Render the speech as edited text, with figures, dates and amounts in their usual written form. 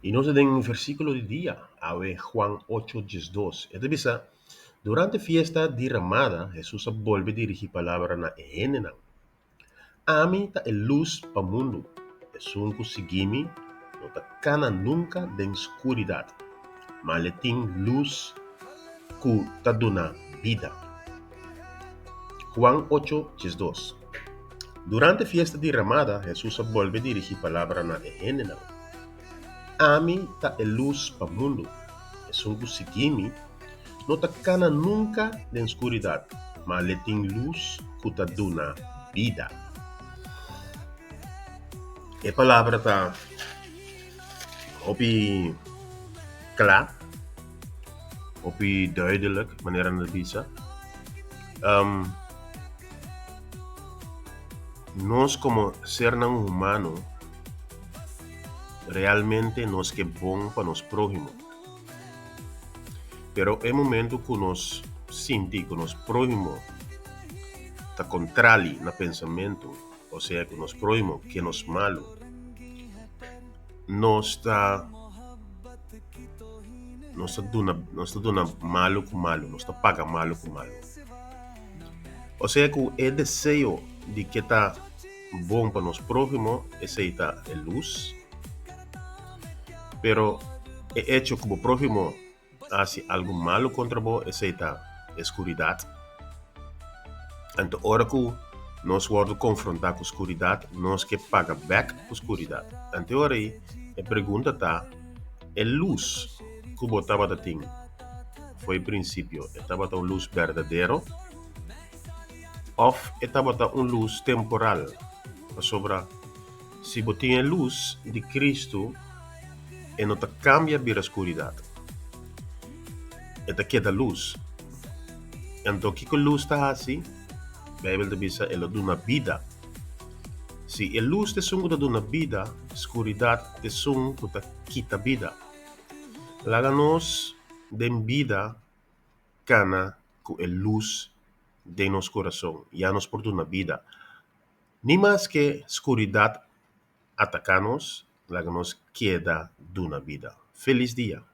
I nos ta den versíkulo di dia, awe Juan 8, 12. E ta bisa, Durante fiesta di Ramada, Hesus a bolbe dirigí palabra na e hendenan. Ami ta e lus pa mundu. Esun ku sigui mi no ta kana nunka den skuridat, ma l'e tin lus ku ta duna bida. Juan 8, 12. Durante fiesta di Ramada, Hesus a bolbe dirigí palabra na e hendenan. Ami ta e lus pa mundu. Esun ku sigui mi no ta kana nunka den skuridat, ma l'e tin lus ku ta duna bida. E palabra ta hopi kla, hopi duidelijk, manera nan ta bisa. Nos komo sernan humano realmente nos ke bon pa nos próhimo. Pero e momento ku nos sinti ku nos próhimo ta kontrali na pensamentu, osea ku nos próhimo ke nos malu, nos ta nos ta duna nos ta duna malu ku malu, nos ta paga malu ku malu. Osea ku e deseo di ke ta bon pa nos próhimo, esei ta e lus. Pero e echo ku bo próhimo a hasi algu malu kontra bo, esei ta e skuridat. Anto ora ku nos wòrdu konfrontá ku skuridat, nos ke paga bèk ku skuridat. Anto e ora ei e pregunta ta, E lus ku bo tabata tin for e prinsipio, e tabata un lus berdadero òf e tabata un lus temporal? Pasobra si bo tin e lus di Kristu, e no ta kambia bira skuridat, e ta keda lus. Anto kiko lus ta hasi? Beibel ta bisa e lo duna bida. Si e lus ta esun ku ta duna bida, skuridat ta esun ku ta kita bida. Laga nos den bida kana ku e lus den nos kurason, ya nos por duna bida. Ni maske skuridat ataká nos, laga nos keda duna bida. Felis dia!